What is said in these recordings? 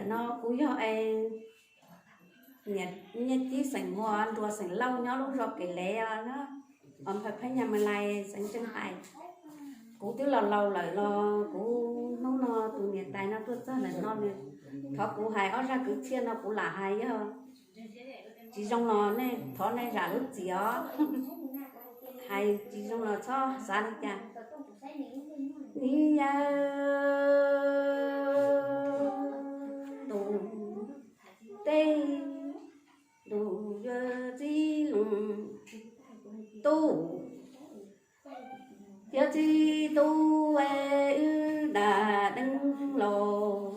No kuv yog es niam Nyiaj Cib xeem Muas, Nruas xeem Lauj, nyob lub zos Kev Lev os, nyob Phab Nyas Malais, xeev Tseej Hais. Kuv twb los laus lawm los kuv hnub no tus niam tais no tuaj txog ntawm no nws thov kuv hais ob zaj kwv txhiaj no kuv lam hais, yog tsis zoo los nej thov nej zam lub txim os. Hais tsis zoo los txhob xav li cas. Ni yawg tus teb, tus yawg txib leej tub, yawg txib tub es wb dam deev los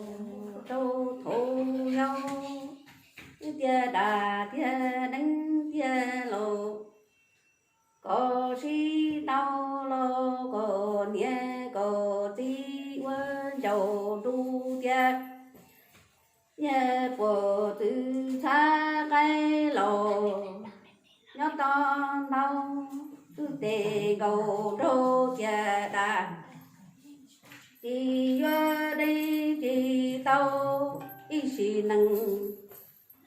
rau thaum yau, wb tias dam tiag deev tiag los kom sib tau los kom niam kom txiv ua ncaus nruj tiag. Yawg puas txwv txhav qaib los nyob tau ntau, wb tes nkaus nraug tias dam, tsis yuav deev tsis tau ib sim neej.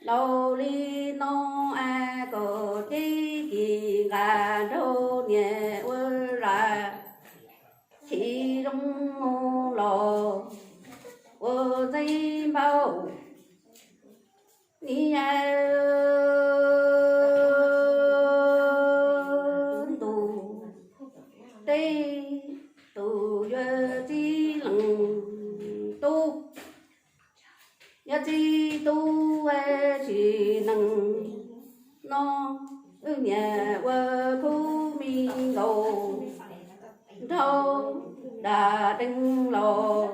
Laus li no es kom cib cim nqa nraug niam ua zam, tsis zoo los ua ntxeeb npaum. Ni yawg tus teb, tus yawg txib leej tub, yawg txib tub es sim neej no wb niam ua khub me nkaus nraug dam deev los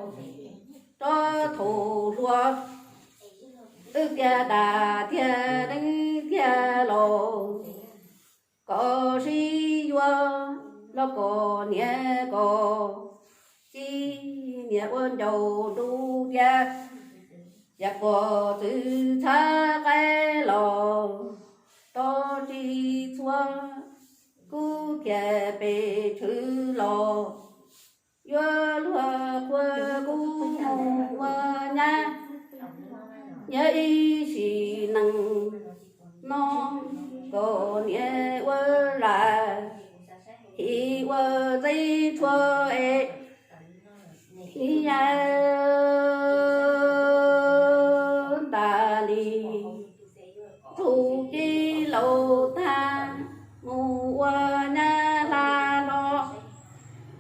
rau thaum hluas, wb tias dam tiag deev tiag los kom sib yuav los kom niam kom txiv niam ua ncaus nruj tiag. Yawg puas txwv txhav qaib los tau tsis txhua, kuv khiav pem tshwm los yuav luag qhua, kuv mus ua nyab nyob ib sim neej no kom niam ua zam, him ua ntxeeb tshuaj es ni yawg tas li. Txuj ci laus tag mus ua nyab hla hlo,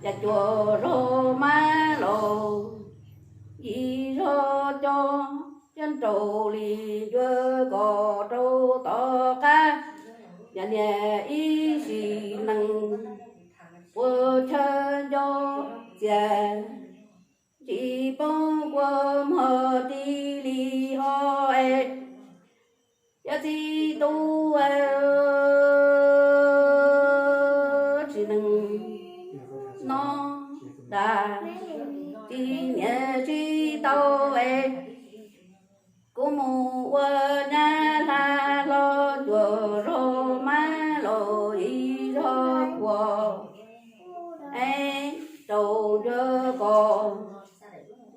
yam cuam zog mab laus yim zog cov, cov nraug li ncua kom rau tom qab. Yog niam ib sim neej puas chaw nco txias, tsis poob kua muag ti li ho es. Yawg txib tub tsis neej no dag, txiv niam tsis tau es, kuv mus ua nyab hla hlo, cuam zog mab laus yim zog kuas es rau ncua kom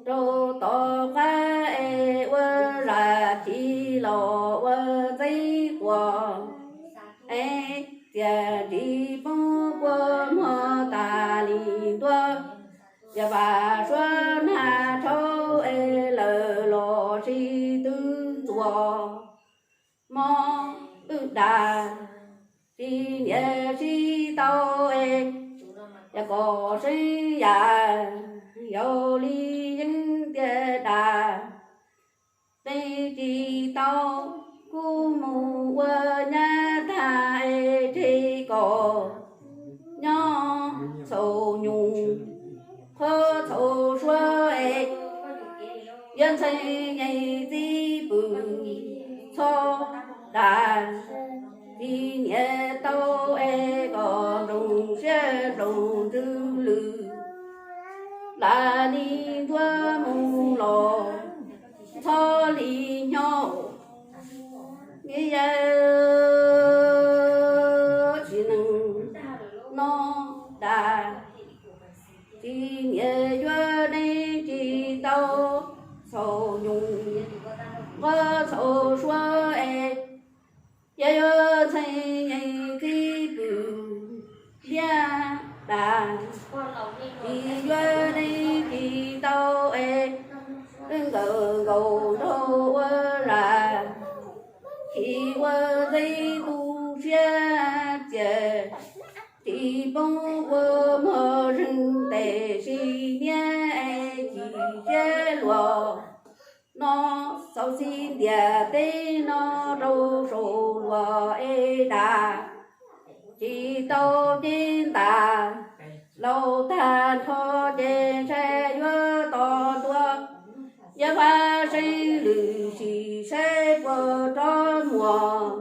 rau tom qab es ua zam, tsis los ua ntxeeb quas es txias, tsis poob kua muag tas li ntua. Yog vam suav nag tshauv es lawm los sib tw ntxuav, mob wb dag, txiv niam sib tau es, yog kom seeb yam, yog li yeeb tiag dag, deev tsis tau, kuv mus ua nyab tag es rhe kom nyob txhaum nyuj, qhuav txhaum suav es, yuav ntxhee yeej txib pw txhob dag, txiv niam tau es kom nplooj siab nplooj ntsws lwm, lam li ntuav mus los txhob li nyob. Ni yawg tsis neej no dag, txiv niam yuav deev tsis tau txhaum nyuj, Nqua txhaum suab es, yog yuav ntxhee yeej qib pwm liab tas, tsis yuav neej tsis tau es, nkawm nkaus nraug ua lam, tsis ua ntxeev tu siab txias, tsis poob ua muag zeeg tes sis niab es cim siab luag no, txaus txij ntiaj teb no rau saum luag es tas, tsis tau cev ntas, laus tag nrho ces ntshai yuav tos tuag, yog vaj seeb lwm sim saib puas rov muag.